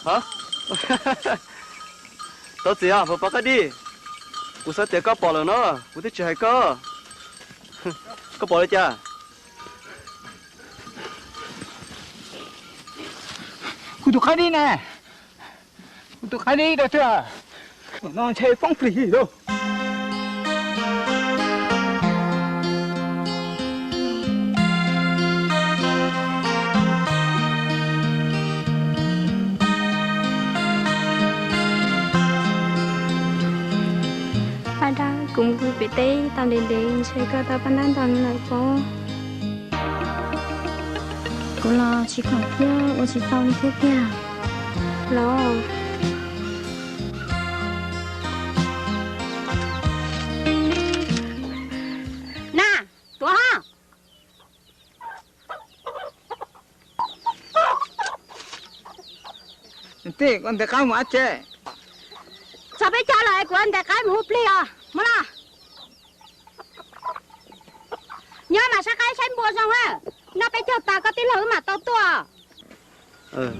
Hov, tau txiv os, pov pov qab dib. Kuv xav tias koj pom lawm no, kuv thiaj tsis hais koj. Koj pom li cas? Kuv tus qab dib ne, kuv tus qab dib rau twg? No ntshe foob plig lawm. Paj Dab, kuv mus pem teb tau ntev ntev ntshe koj tau paj ntab nto lawm pob. Kuv los tsis khoom thiab ua tsis tau li thiab tiag los. Na, tuav ho. Tij, koj ntes qaib mus dab tsi? Txog peb caug lawm es kuv ntes qaib mus hu plig os, mus los. Nyob mas saib qaib saib npua zoo na, noj peb caug tas koj tij laug wb mam tau tuaj.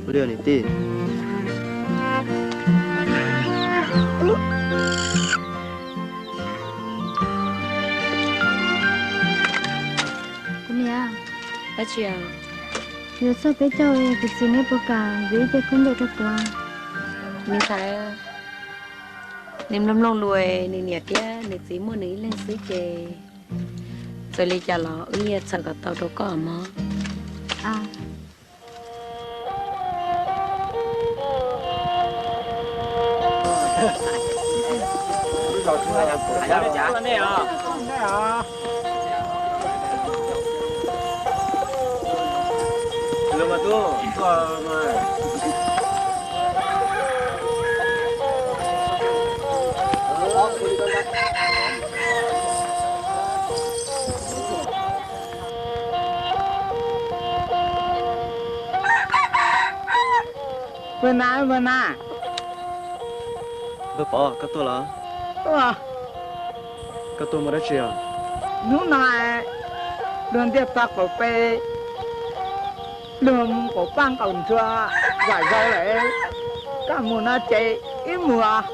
Niam tij, kuv niam, dab tsi? Yuav txog peb caug, kuv txiv neb puas kam yuav ib ce khaub ncaws rau kuv? Me ntxhais, nws mloog mloog lus, nws niam thiab nws txiv muaj nws ib leeg xwb ces txawm li cas los wb yeej txhawm kom tau rau koj mog. Npawg Nas, npawg Nas. Npawg Pov, koj tuaj los? Tuaj. Koj tuaj muaj dab tsi os? Hnub no luag ntiaj teb qaum peb, luag mus qaum paj qaum ntsuag zom zaws lawm, koj mus no ces wb mus os.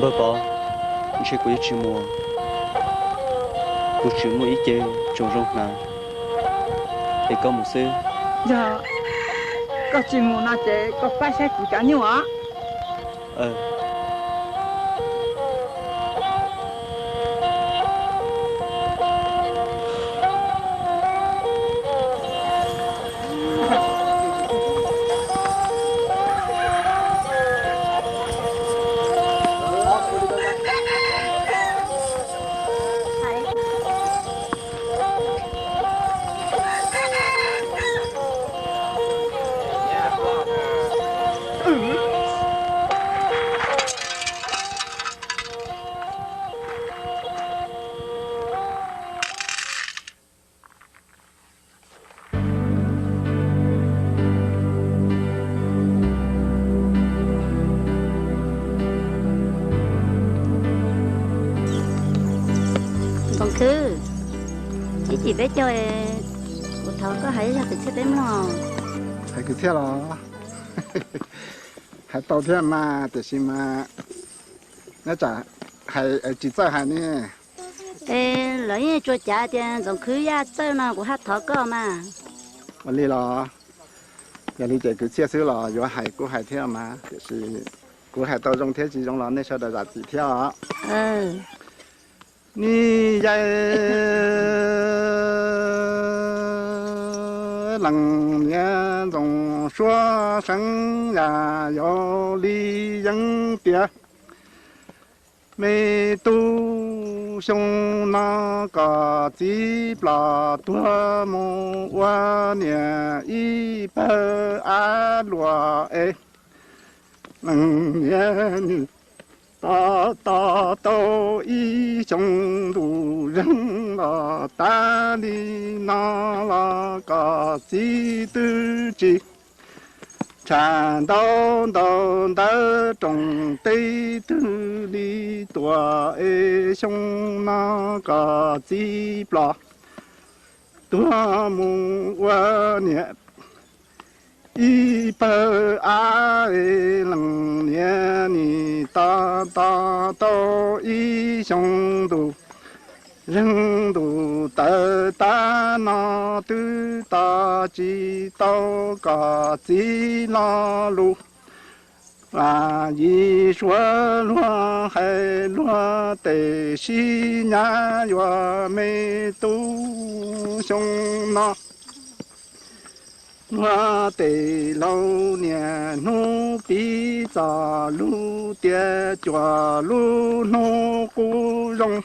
Npawg Pov, ntshe kuv yuav tsis mus, kuv tseem muaj ib ce tsoom zoo hnav, es koj mus xwb. Yog koj tsis mus no ces koj pab saib kuv cov nyuj os. Ntxoov Khwb, ib chim peb caug, kuv thov koj hais ib zaj kwv txhiaj peb mloog. Hais kwv txhiaj los? Hais tau thiab mas, tiam sis mas nyob tsam hais tsis txawj hais ne. Es lawv yeej tsuas cav tias Ntxoov Khwb Yaj txawj no, kuv haj thov koj mas. Ua li los? Yog li ces kwv txhiaj xwb los yuav hais kuj hais thiab mas, tiam sis kuv hais tau zoo thiab tsis zoo los nej sawv daws zam txim thiab os. Nij yaj leej niam Ntxoov Suav Seev Yaj, yog li yeeb tias me tub, xyoo no koj txiv ploj tuag mus ua niam ib pawg av luam es, leej niam nim tos tos tau ib xyoo ntuj zeeg los tas li no los koj txiv twb tsis tham ntau ntau ntawv roos teb twg li tuaj es xyoo no koj txiv plos tuag mus ua niam ib pawg av es leej niam nim tos tos tau ib xyoo ntuj zeeg ntuj tawm tag no twb tos tsis tau koj txiv lo lus. Yim suav luag hais luag tej sib nyab yuav me tub xyoo no. Luag tej laus niaj hnub piv txoj lus tias cuaj lub hnub qub zoo,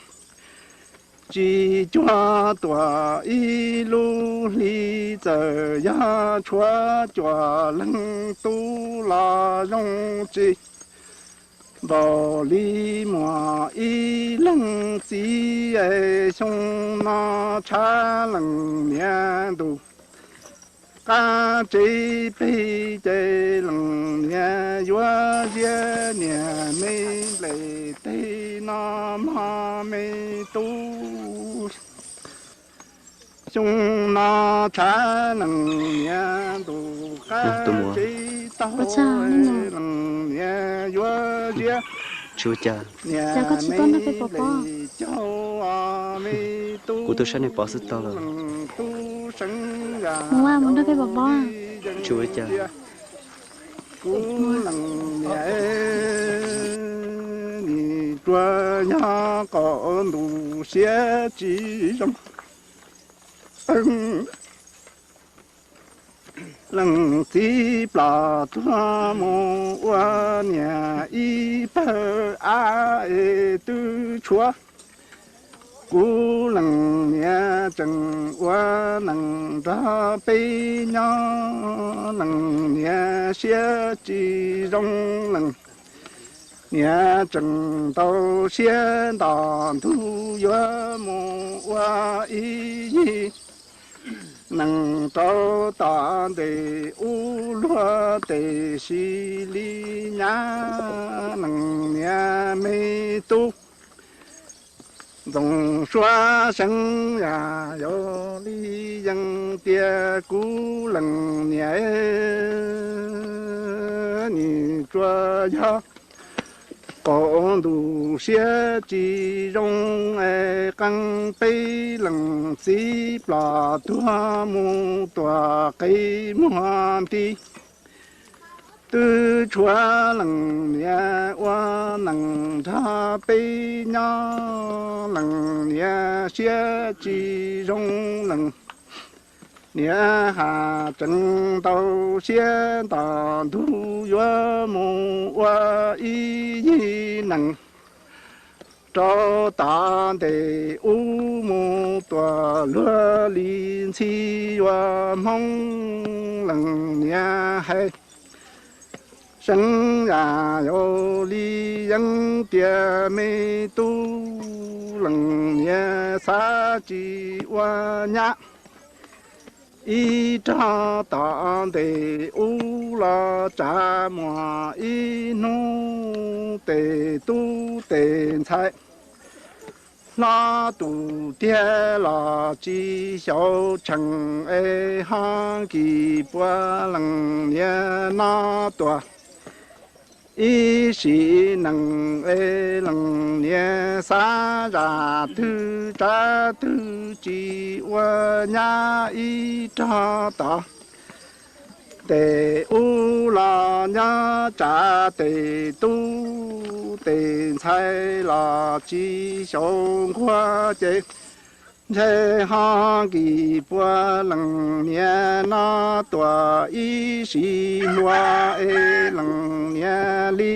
tsis cuag tuaj ib lub hli, txawm yog tshuav cuaj leeg tub los zoo tsis npaum li muaj ib leeg txiv es xyoo no tshav leej niam ntuj qab tsev peg ces leej niam yuav ziab niam me nplej teg no mog me tub. Xyoo no tshav leej niam ntuj qab tsev taug leej niam yuav ziab niam me nplej caug me tub. Kuv tus sab nej pov xwb tau lawm. Tub seev yam mus nrog peb pov pob. Tsis ua li cas. Kuv leej niam nim tsuas yog qaum ntuj siab tsis zoo. Leej txiv plos tuag mus ua niam ib pawg av es twb tshuav. Kuv leej niam tseem ua neej nrog peb nyob, leej niam siab tsis zoo, leej niam tseem ntau siab nto ntug yuav mus ua ib yig neeg rau tom ntej ub. Luag tej sib li nyab leej niam me tub. Ntxoov Suav Seev yam yau li yees tias kuv leej niam nim tsuas yog qaum ntuj siab tsis zoo es qee peb leej txiv plos tuag mus tuam qe muag nti. Twb tshuav leej niam ua neej nrog peb nyob, leej niam siab tsis zoo, leej niam haj tseem ntau siab nto ntug yuav mus ua ib yig neeg rau tom ntej ub mus tuam luag li ntxhi yuav Hmoob. Leej niam hais Seev yam yau li yees tias me tub, leej niam xav tsis ua nyab ib rog tom ntej ub los tsam muaj ib hnub tes tub tes ntxhais hlob tus tiag los tsis xyaum tsheej es ho nkis puas leej niam no tuam ib sim neej es leej niam xav zam twg tsav twg tsis ua nyab ib rog tom tes ub los nyob tsam tes tub tes ntxhais los tsis xyaum nquag ces ntshe ho nkis puas leej niam no tuam ib sim hluas es leej niam li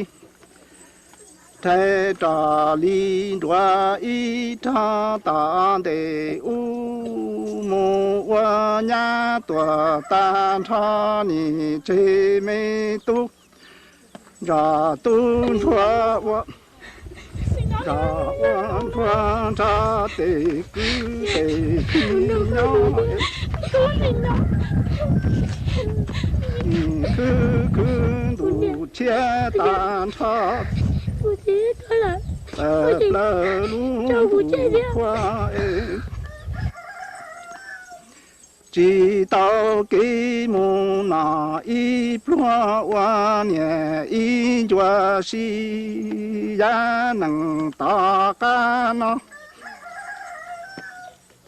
rhais rov li nruab ib rog tom ntej ub mus ua nyab tuam tag nrho nim tseg me tub nrog tub ntsuag ua nrog ua ntsuag nrog tes kwv tes tij nyob. Khwv khwv ntuj tshiab tag nrho, tawm plaws lub ntuj qhua es tsis tau kev mus no ib pluag ua niam ib ncua si yav nees tom qab no.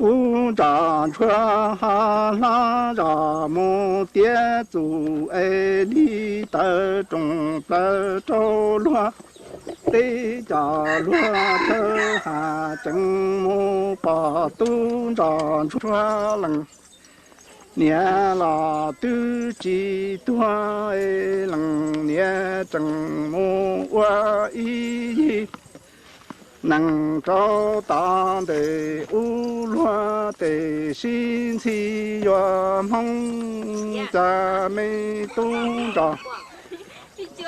Tub nroj ntsuag ho hlob zos mus tiav txum es li tawv roos plaws rau luag teb cov luag thawj has tseem mus pom tub nroj ntsuag lees. Niam los twb tsis tuag es lees niam tseem mus ua ib yig nees rau tom ntej ub luag tes sib ntxhi yuav Hmoob cas me tub nroj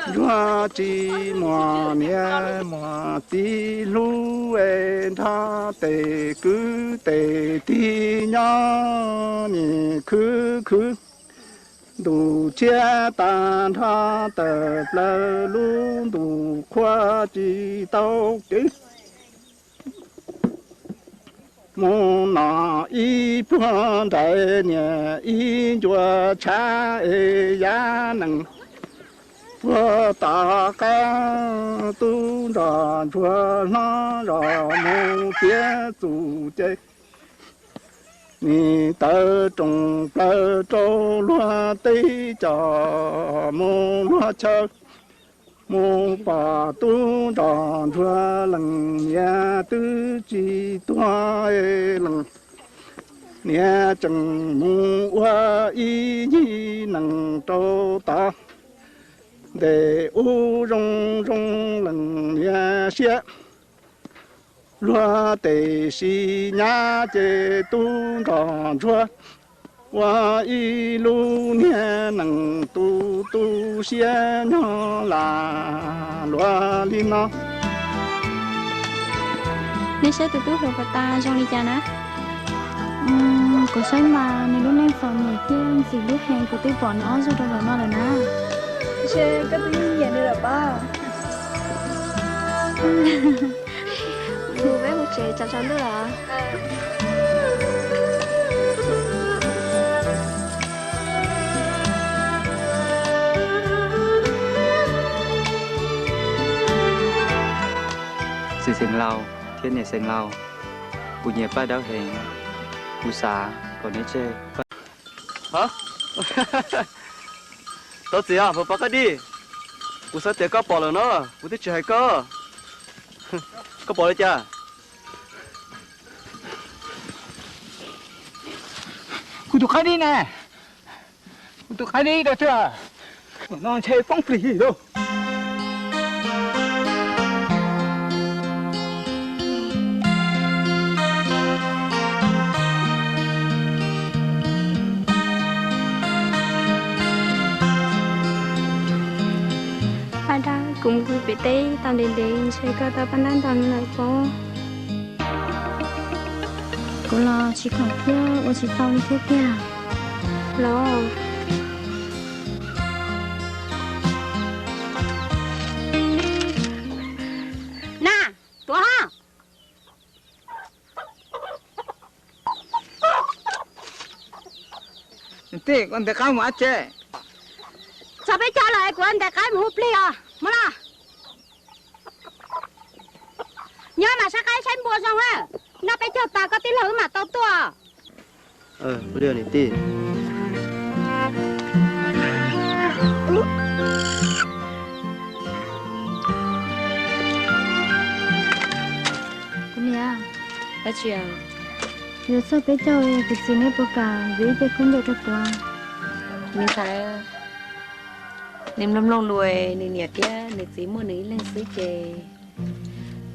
ntsuag tsis muaj niam muaj txiv hlub es nrog tes kwv tes tij nyob nim khwv khwv. Ntuj tshiab tag nrho tawm plaws lub ntuj qhua tsis tau kev mus no ib pluag nraim niam ib ncua tshav es yav nees puag tom qab tub nroj ntsuag hlob zos mus tiav txum ces nim tawv roos plaws rau luag teb cov mus luag chaw mus pom tub nroj ntsuag lees niam twb tsis tuag lees niam tseem mus ua ib yig nees rau tom ntej ub zoo zoo lees niam siab luag tes sib nyab ces tub nroj ntsuag ua ib lub niag nees tu tu siab nyob lam luag li no. Nej saib tus tub hluas puas tas zoo li cas na? Kuv saib mas nws lub neej txom nyem thiab ntxim hlub heev, kuv twb pom nws ob zaug rau hauv no lawm na. Ntshe koj twb yeej nyiam nws lawm pab. Mus peb mus tsev, tsam tshav ntuj lawm. Txiv xeev laus thiab niam xeev laus, kuv nyiam Paj Dawb heev, kuv xav kom neb tseg. Tau txiv, puas pom Qab Dib? Kuv xav tias koj pom lawm no, kuv thiaj tsis hais koj. Koj pom li cas? Kuv tus Qab Dib ne, kuv tus Qab Dib rau twg? No ntshe poob plig lawm. Paj Dawb, kuv mus pem teb tau ntev ntev ntshe koj tau paj ntab ntau lawm pob. Kuv los tsis khoom thiab ua tsis tau li thiab tiag los. Na, tuav ho. Niam tij, koj ntes qab mus dab tsi? Txog peb caug lawm es kuv ntes qab mus hu plig os, mus los. Nyob mas saib qaib saib npua zoo na, noj peb caug tas koj tij laug wb mam tau tuaj. Niam tij. Kuv niam, dab tsi? Yuav txog peb caug, kuv txiv neb puas kam yuav ib ce khaub ncaws rau kuv? Me ntxhais, nws mloog mloog lus, nws niam thiab nws txiv muaj nws ib leeg xwb ces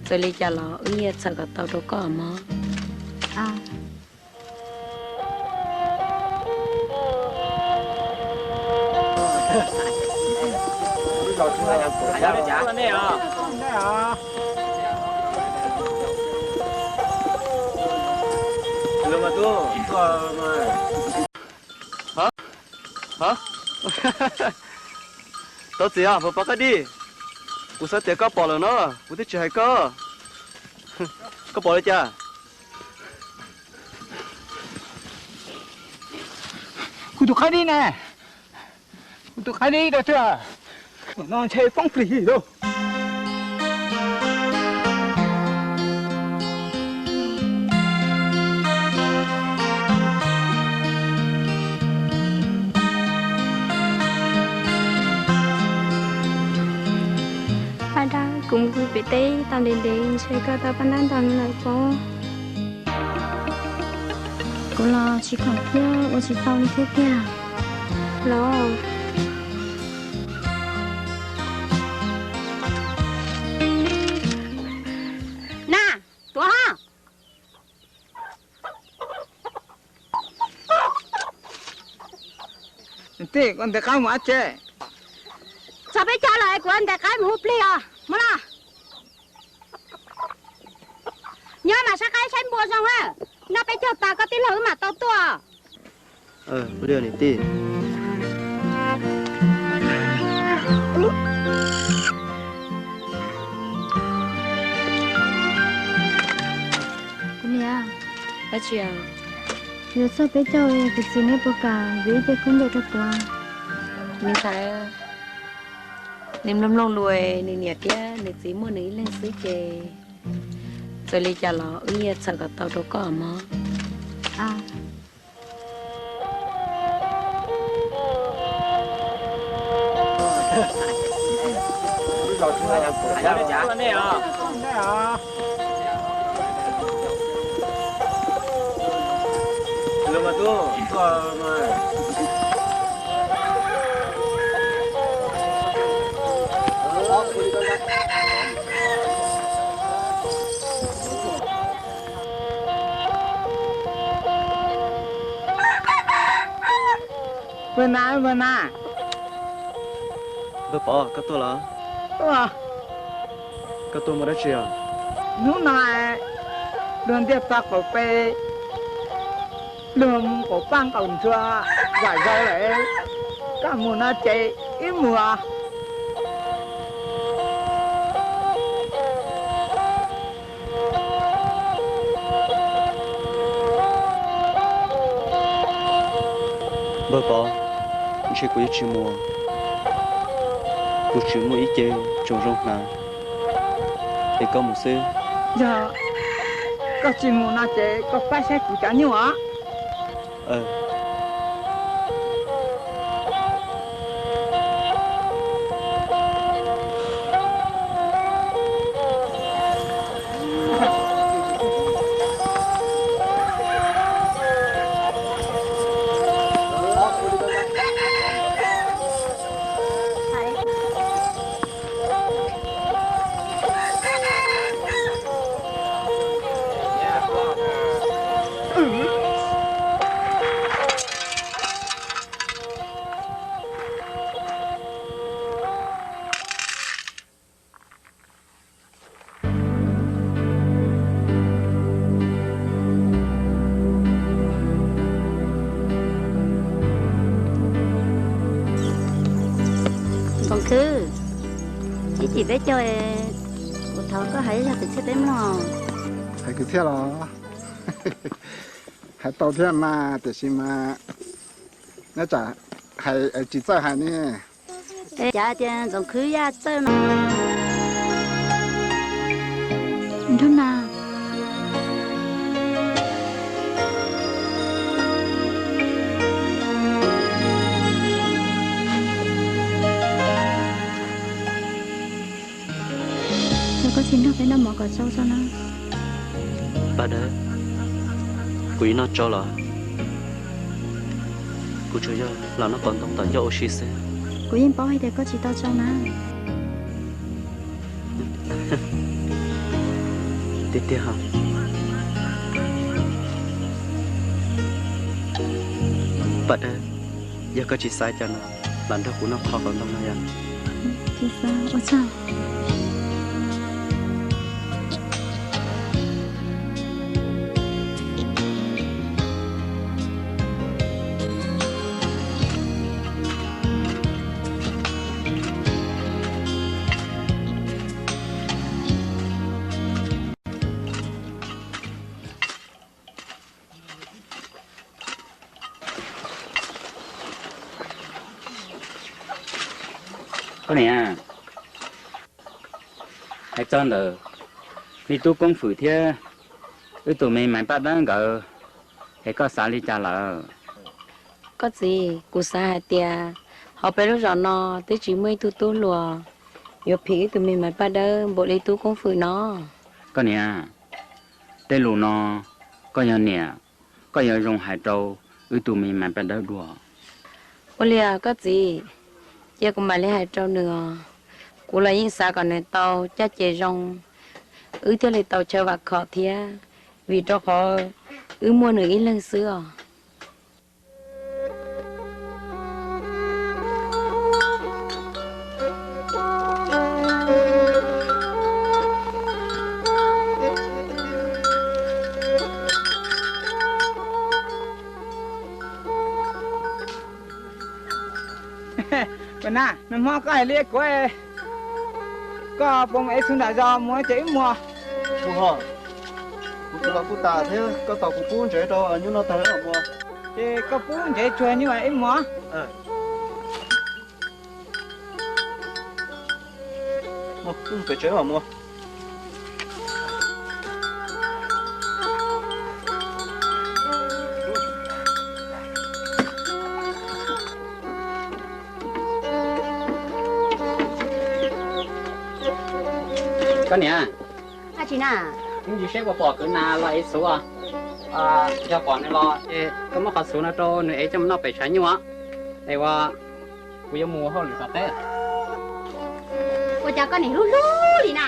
txawm li cas los wb yeej txhawm kom tau rau koj mog. Ha, tau txiv, puas pom qab dib? Kuv xav tias koj pom lawm no, kuv thiaj tsis hais koj. Koj pom li cas? Kuv tus qab dib ne, kuv tus qab dib dab tsi no ntshe poob plig lawm. Paj Dawb, kuv mus pem teb tau ntev ntev ntshe koj tau paj ntab ntau lawm pob. Kuv los tsis khoom thiab ua tsis tau li thiab tiag. Los. Na, tuav ho. Tij, koj ntes qaib mus dab tsi? Txog peb caug lawm, kuv ntes qaib mus hu plig os. Mus los. Nyob mas saib qaib saib npua zoo, noj peb caug tas koj tij laug wb mam tau tuaj. Li niam tij. Kuv niam, dab tsi? Yuav txog peb caug, kuv txiv neb puas kam yuav ib ce khaub ncaws rau kuv? Me ntxhais, nws mloog mloog lus, nws niam thiab nws txiv muaj nws ib leeg xwb ces txawm li cas los wb yeej txhawm kom tau rau koj mog. Npawg Nas, npawg Nas. Npawg Pov, koj tuaj los? Tuaj. Koj tuaj muaj dab tsi os? Hnub no luag ntiaj teb qaum peb, luag mus qaum paj qaum ntsuag zom zaws lawm, koj mus no ces wb mus os. Npawg Pov, ntshe kuv yuav tsis mus. Kuv tseem muaj ib ce tsoos zoo hnav, es koj mus xwb. Yog koj tsis mus no ces koj pab saib kuv cov nyuj os. Ntxoov Khwb, ib chim peb caug, kuv thov koj hais zaj kwv txhiaj peb mloog. Hais kwv txhiaj los? Hais tau thiab mas, tiam sis mas nyob tsam hais tsis txawj hais ne. Cav tias Ntxoov Khwb Yaj Txawj no. Nrog na. Yog koj tsis nrog peb noj mov kom tsau tso na. Paj Dawb, kuv yeej noj tsau los. Kuv tsuas yog los noj qos ntoo tom ncauj ua si xwb. Kuv yeej paub hais tias koj tsis tau tsau na. Tiag tiag hos. Paj Dawb, yog koj tsis xav cas no, los nrog kuv noj qhov qos ntoo no yom. Tsis xav, ua tsaug. Koj niam, hais txog ntawm li tub Koob Fwm thiab wb tus me Maiv Paj Dawb nkawd, es koj xav li cas lawm? Koj txiv, kuv xav hais tias hauv peb lub zos no twb tsis muaj ib tug tub hluas yuav phim wb tus me Maiv Paj Dawb npaum li tub Koob Fwm no. Koj niam, tej lus no koj yog niam, koj yuav zoo hais rau wb tus me Maiv Paj Dawb dua. Ua li koj txiv, cia kuv mam li hais rau nws os. Kuv los yeej xav kom nws tau caj ces zoo, wb thiaj li tau chaw vam khom thiab, vim rau qhov wb muaj nws ib leeg xwb os. Ua na, nag hmo koj hais li kuv, koj puas ev txhuv nram zos mus ces wb muag. Mus ho, kuv txhuv los kuj tas thiab, koj tos kuv pub ntsev rau nyuj noj tag lawm muag. Ces koj pub ntsev tsuag nyuj wb muag. Pem tsev los muag. Koj niam, ib ntsis seb puas pom kwv Nas los ev txhuv. Yog pom nws los ces koj muab qhov txhuv no rau nws ev coj mus noj pem tshav nyuj, es ua kuv yuav mus hauj lwm tom teb. Ua cas koj niam hlub hlub li na,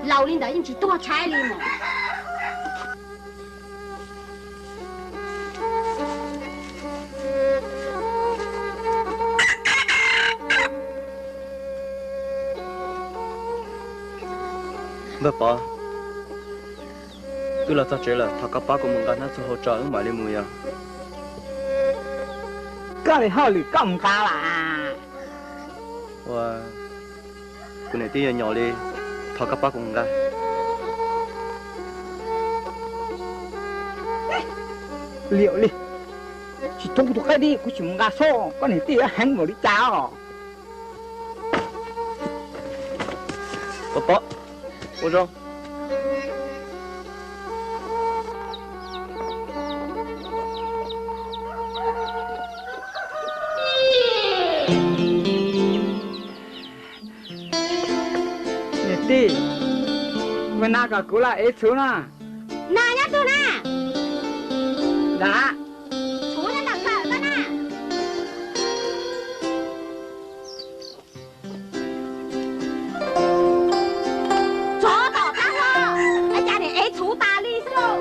laus li ntawd yeej tsis tuag tshaib li mas. Npawg Pov, wb los txog tsev lawm, thov koj pab kuv mus nqa hnab txhuv hauv tso wb mam li mus yom. Koj li hauj lwm koj mus nqa las. Ua, kuv niam tij yog nyo li, thov koj pab kuv mus nqa. Liam li, tsis thoob kuv tus qaib dib kuv tsis mus nqa xwb, koj niam tij heev npaum li cas os. Pov, ua zoo. Niam tij, ua na kom kuv los ev txhuv na. Nas nyob twg na? Nram. Txhuv nyob nram kawm koj na. Tsov tom qab hlo, cas nim ev txhuv tas li xwb lauj.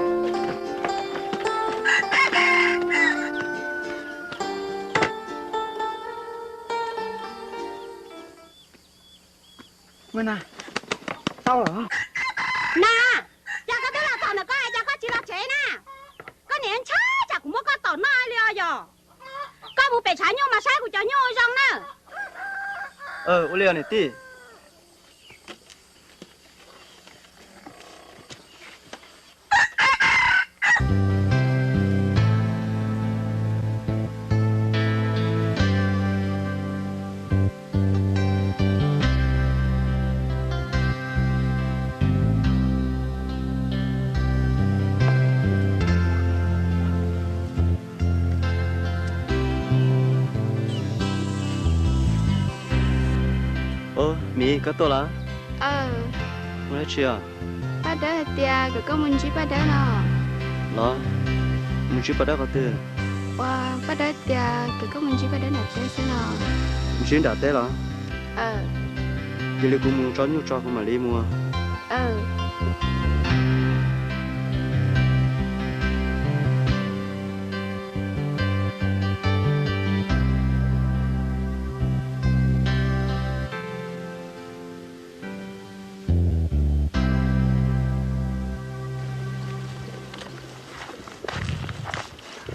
Tau lawm. Na, cas koj twb los tom ntawm koj es cas koj tsis los tsev na? Koj niam ntshai tsam kuv muab koj tom noj li os yog. Koj mus pem tshav nyuj mas saib kuv cov nyuj zoo na. Ua li os niam tij. Ov, Mim, koj tuaj los? Ua dab tsi os? Paj Dawb hais tias kom koj mus ntsib Paj Dawb no. Los, mus ntsib Paj Dawb qhov twg? Ua, Paj Dawb tias kom koj mus ntsib Paj Dawb nram teb xwb no. Ntsib nram teb los? Cia li kuv mus tso nyuj tso kuv mam li mus.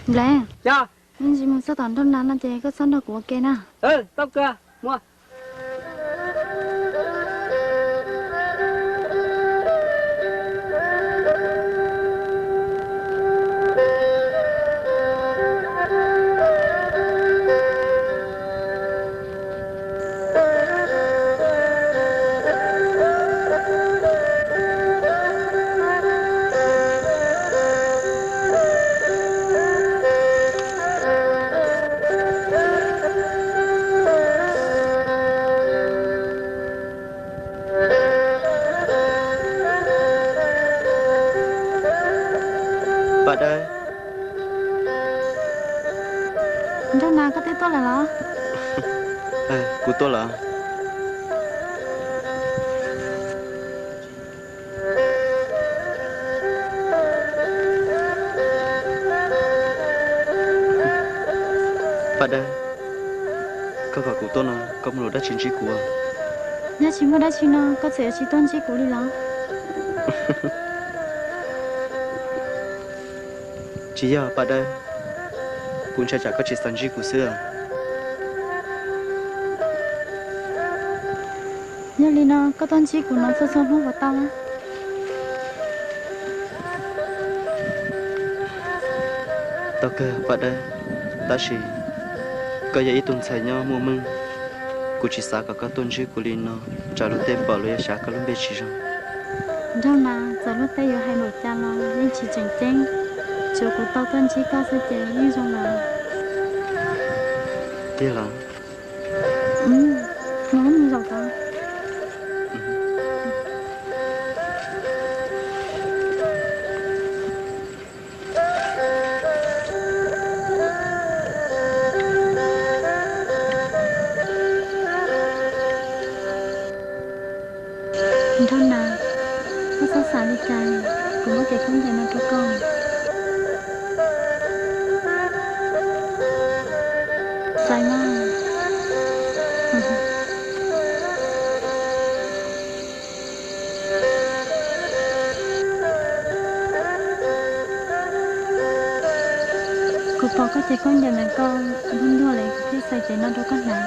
Nplev, ntsis mus txog tom nroog Nas no ces koj txhob nrog kuv ua ke na. Tau kawg, mus. Paj Dawb. Nraug Nas, koj twb tuaj lawm los? Kuv tuaj lawm. Paj Dawb, koj kom kuv tuaj no, koj muaj lus dab tsi ntsib kuv? Yog tsis muaj dab tsi no, koj txawm yuav tsis tuaj ntsib kuv li los? Tsis yog Paj Dawb, kuv ntshai tsam koj tsis xav ntsib kuv xwb. Yog li no koj tuaj ntsib kuv no txhua txhua hnub puas tau? Tau kawg Paj Dawb, tab sis koj yog ib tug ntxhais nyob muaj meej, kuv tsis xav kom koj tuaj ntsib kuv li no, tsam luag tej pom los yuav xav koj lub npe tsis zoo. Nraug Nas, txawm luag tej yuav hais npaum cas los yeej tsis tseem ceeb, tsuav kuv tau tuaj ntsib koj xwb ces yeej zoo lawm. Tiag los? Mus ib zaug tod. Nraug Nas, koj txhob xav li cas, kuv muab kev khaub ncaws no rau koj. Xav mas. Kuv pom koj cev khaub ncaws ntawm koj ntuag ntuag lawm, kuv thiaj xaws cev no rau koj hnav.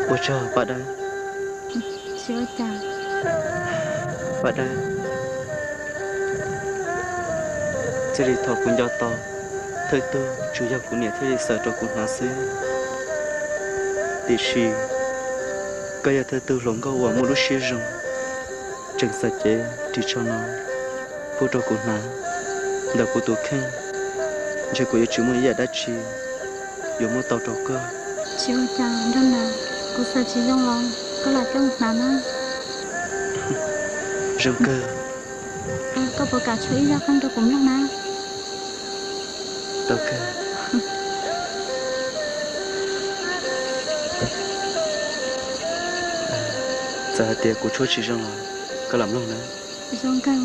Ua tsaug Paj Dawb. Tsis ua cas. Paj Dawb, txij li thaum kuv nco tau, thawj tug tsuas yog kuv niam thiaj li xaws rau kuv hnav xwb. Tiam sis koj yog thawj tug hluas nkauj uas muaj lub siab zoo, tseem xaws cev ris tsho no pub rau kuv hnav. Ntawm kuv tus kheej, ntshe kuv yuav tsis muaj ib yam dab tsi yuav muab tau rau koj. Tsis ua cas Nraug Nas, kuv xaws tsis zoo los koj lam coj mus hnav na. Zoo kawg. Koj puas kam tshuab ib zaj qeej rau kuv mloog na? Tau kawg. Txawm hais tias kuv tshuab tsis zoo los koj lam mloog na. Zoo kawg.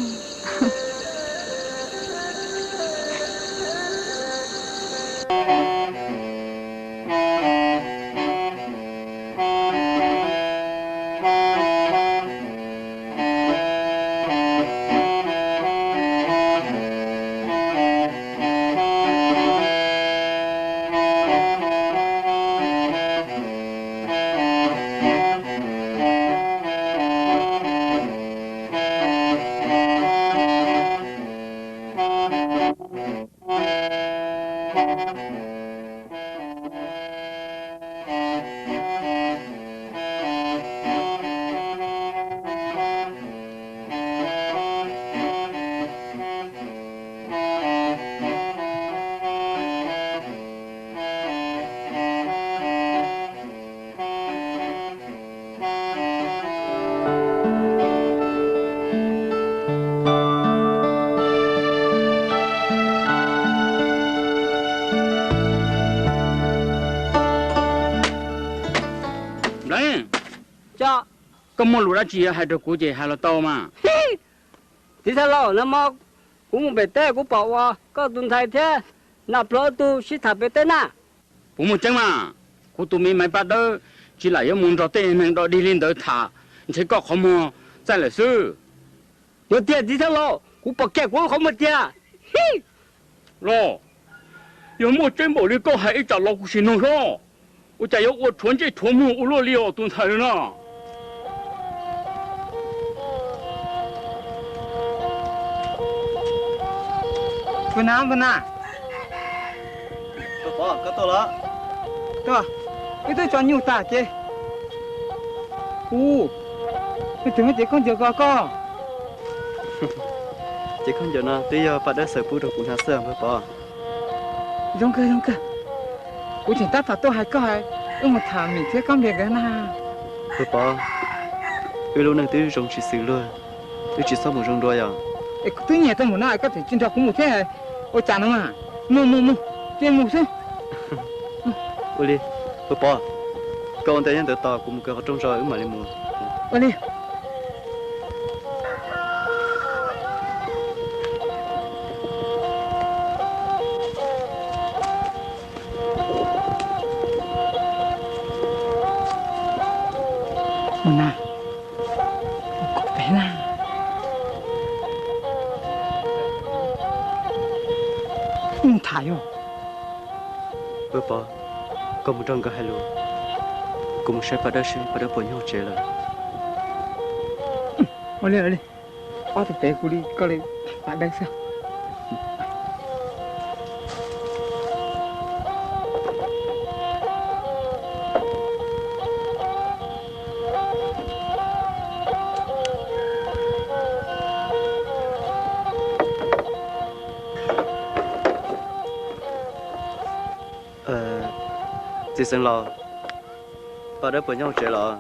Nplev, koj muaj lus dab tsi hais rau kuv ces hais los tau mas. Txiv Thaj Laus, nag hmo kuv mus pem teb kuv pom uas koj tus ntxhais thiab Nas Pluag ob tug sib tham pem teb na. Puas muaj tseeb mas? Kuv tus me Maiv Paj Dawb tsis lam yuav mus nrog tej neeg dog dig li ntawd tham, ntshe koj qhov muag txaij lawm xwb. Yog tiag Txiv Thaj Laus, kuv pom kiag kuv qhov muag tiag. Los, yog muaj tseeb npaum li koj hais ib tsam los kuv sim nug hlob. Ua cas yuav ua rhuav ntsej rhuav muag ua luaj li os tus ntxhais no? Npawg Nas, npawg Nas. Pov, koj tuaj los? Tuaj, wb twb tso nyuj tag ces. Ub, leej twg muab cev khaub ncaws ko koj? Cev khaub ncaws no twb yog Paj Dawb xaws pub rau kuv hnav xwb npawg Pov. Zoo kawg, zoo kawg. Kuv tseem tab tom tuaj hais koj hais, Wb mus tham Mim thiab Kab Nplias nkawd na. Pov, wb lub neej twb zoo tsis xws luag, wb tsis txhob mus zoo dua yom. Es kuv twb nyiam tau mus no, koj tseem tsis nrog kuv mus thiab, ua cas no mas. Mus mus mus, cia mus xwb. Ua li, Pov, koj ua ntej nyob ntawd tos kuv mus kawg qhov rooj tso wb mam li mus. Ua li. Mus na, mus kom pem na. Mus tham yom. Pov, koj mus nrog nkawd hais lus, kuv mus saib Paj Dawb seb Paj Dawb puas nyob hauv tsev lawm. Ua li, ua li. Ob tug pem kuv li koj li Paj Dawb xwb. Txiv xeev laus, Paj Dawb puas nyob hauv tsev los?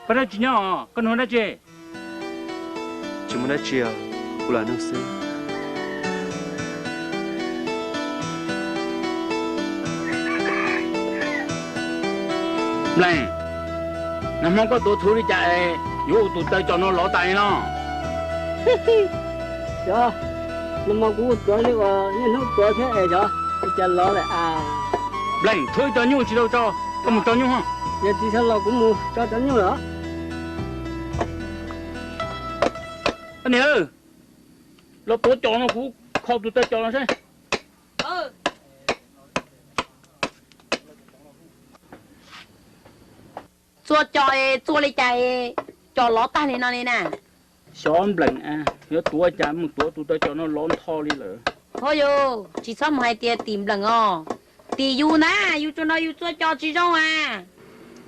Paj Dawb tsis nyob, koj nug dab tsi? Tsis muaj dab tsi os, kuv lam nug xwb. Nplees, nag hmo koj tuav thuv li cas es yuav ua tus taw cos no lov tas li no? Xyov, nag hmo kuv ua tuav li uas niaj hnub tuav thiab es xyov ua cas lov lawm as. Nplees, tshuav ib co nyuj tsis tau tso, koj mus tso nyuj. Yog txiv xeev laus kuv mus tso cov nyuj lawm. Koj niam, los tuav cos no kuv kho tus taw cos no seb. Txua cos, txua li cas cos lov tag li no li na? Xyov Nplees, yuav tuav cas mus tuav tus taw cos no lov ntho li lawm. Ho yus tsis txhob mus hais tias tim Nplees os, tim yus na, yus tsuas nrog yus txua cos tsis zoo as.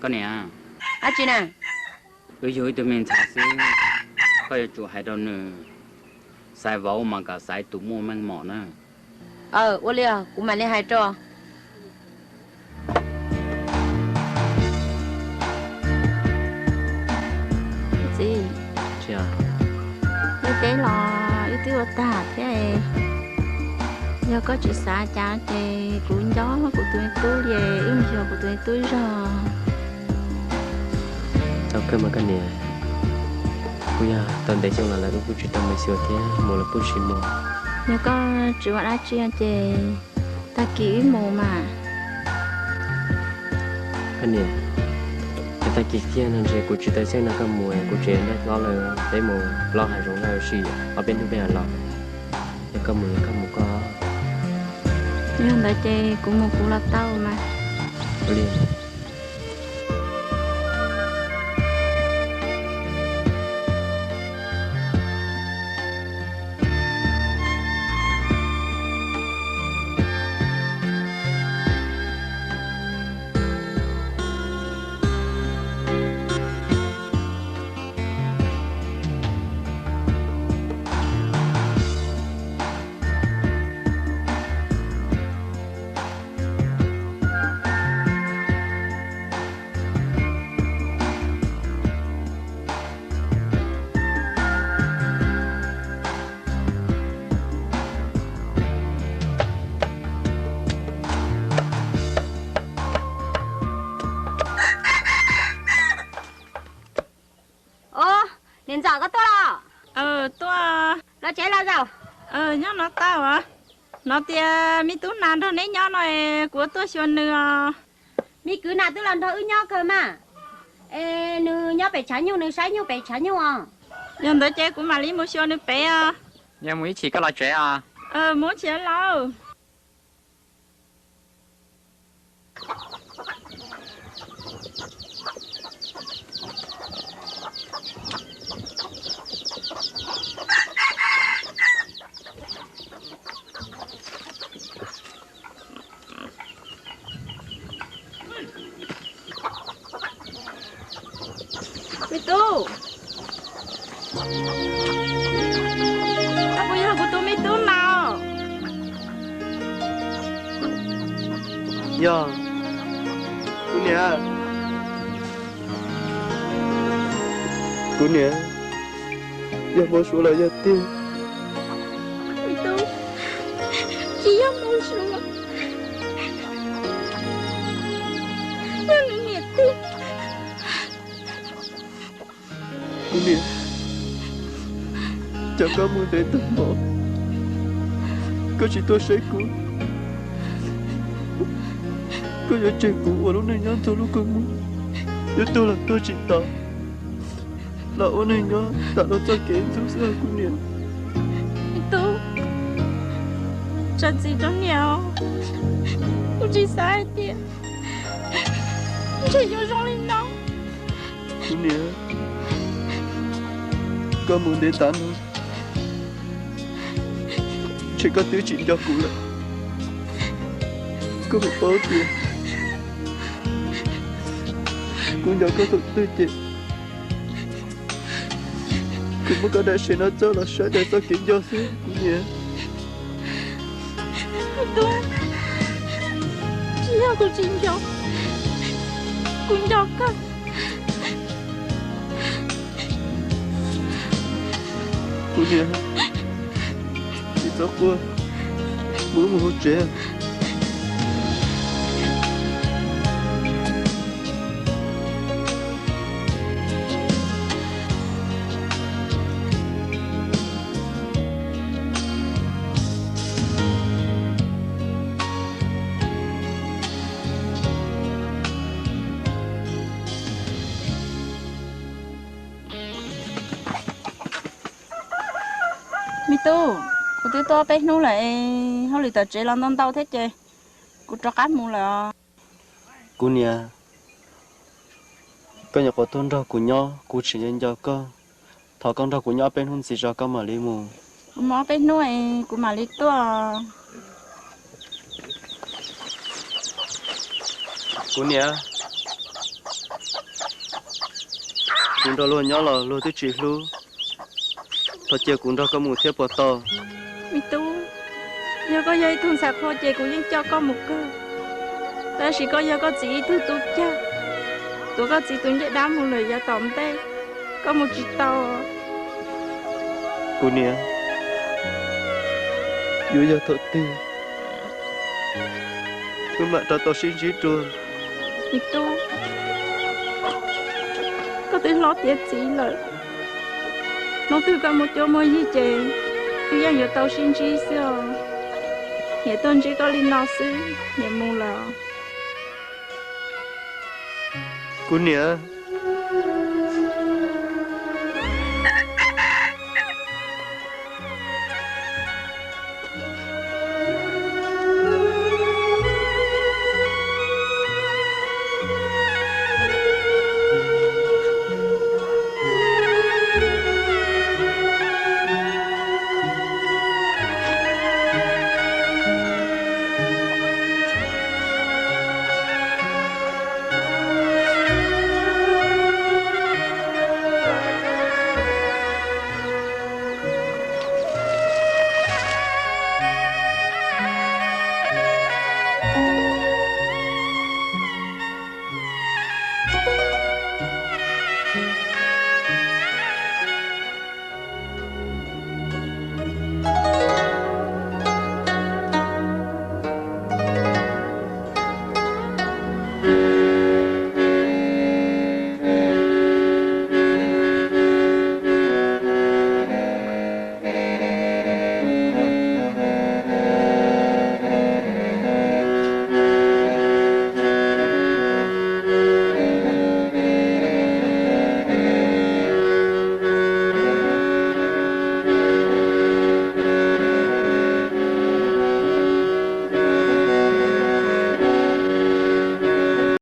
Koj niam, dab tsi na? Wb yug ib tug me ntxhais xwb, koj yuav tsum hais rau nws, xaiv vauv mas kom xaiv tus muaj meej mom na. Aw, ua li os, kuv mam li hais rau. Txiv, wb teb los wb twb ua tag thiab, yog koj tsis xav cas ces kuv nco kuv tus me tub li, wb mus xyuas kuv tus me tub zog. Tau kawg mas koj niam, kuj yog tau ntev xyoo los lawm wb kuj tsis tau mus xyuas thiab, mus los kuj tsis mus. Yog koj tsis ua dab tsi ces tag kis wb mus mas. Koj niam, yog tag kis kiag no ntshe kuv tsis tau xyeej nrog koj mus, kuv tseem nrog hlob lawv peb mus plob hav zoov lawm, sim ob peb hnub peb mam los. Yog koj mus, yog koj mus koj. Yog ntawd ces kuv mus kuv los tau mas. Ua li. Os, niam ntxawm koj tuaj los? Tuaj. Los tsev los zaum. Nyob no tau. Hnov tias me tub nas nrog neb nyob no es kuv tuaj xyuas nws os. Me kwv nas twb los nrog wb nyob kawg mas. Es nws nyob pem tshav nyuj, nws saib nyuj pem tshav nyuj os. Yog ntawd ces kuv mam li mus xyuas nws pem os. Yog mus ib chim koj los tsev os. Mus ib chim lauj. Me tub, koj puas yog kuv tus me tub na? Yog. Kuv niam, kuv niam, yog Hmoob Suav los yog tiag? Me tub, tsis yog Hmoob Suav, yog nws niam tiag. Kuv niam, cas koj mus ntev tag npaum, koj tsis tuaj saib kuv? Koj yuav tseg kuv ua lub neej nyob ntxuag lub kua muag, yuav tuag los tuag tsis tau, los ua neeg nyob tawm rau txoj kev ntxub xwb os kuv niam. Me tub, tso txim rau niam os. Kuv tsis xav hais tias ntshe yuav zoo li no. Kuv niam, koj mus ntev tas no, ntshe koj twb tsis nco kuv lawm. Koj puas paub tias kuv nco koj thaum twg ces kuv muab koj daim sev no txawb los saib daim txoj kev nco xwb kuv niam. Tub, tsis yog kuv tsis nco, kuv nco koj. Kuv niam, tsis txhob quaj, mus mus hauv tsev. Me tub, kuv twb tuaj peb hnub lawm es hauj lwm tom tsev los ntau ntau thiab ces kuv rov qab mus lawm os. Kuv niam, koj nyuam qhuav tuaj nrog kuv nyob, kuv tseem nco nco koj. Thov koj nrog kuv nyob ob peb hnub ntxiv tso koj mam li mus. Kuv mus ob peb hnub es kuv mam li tuaj. Kuv niam, kuv nrog luag nyob los luag twb tsis hlub, thov cia kuv nrog koj mus thiab puas tau? Me tub, yog koj yog ib tug ntxhais qhua ces kuv yeej coj koj mus kawg, tab sis koj yog koj txiv ib tug tub cag, tuav koj txiv tus ncej dab mus lawm yav tom ntej, koj mus tsis tau. Kuv niam, yuav yog thaum twg wb mam rov tau sib ntsib dua? Me tub, koj twb hlob tiav txiv lawm, hnub twg koj muaj cuab muaj yig ces wb yeej yuav tau sib ntsib xwb os. Niam tuaj ntsib koj li no xwb, niam mus lawm. Kuv niam.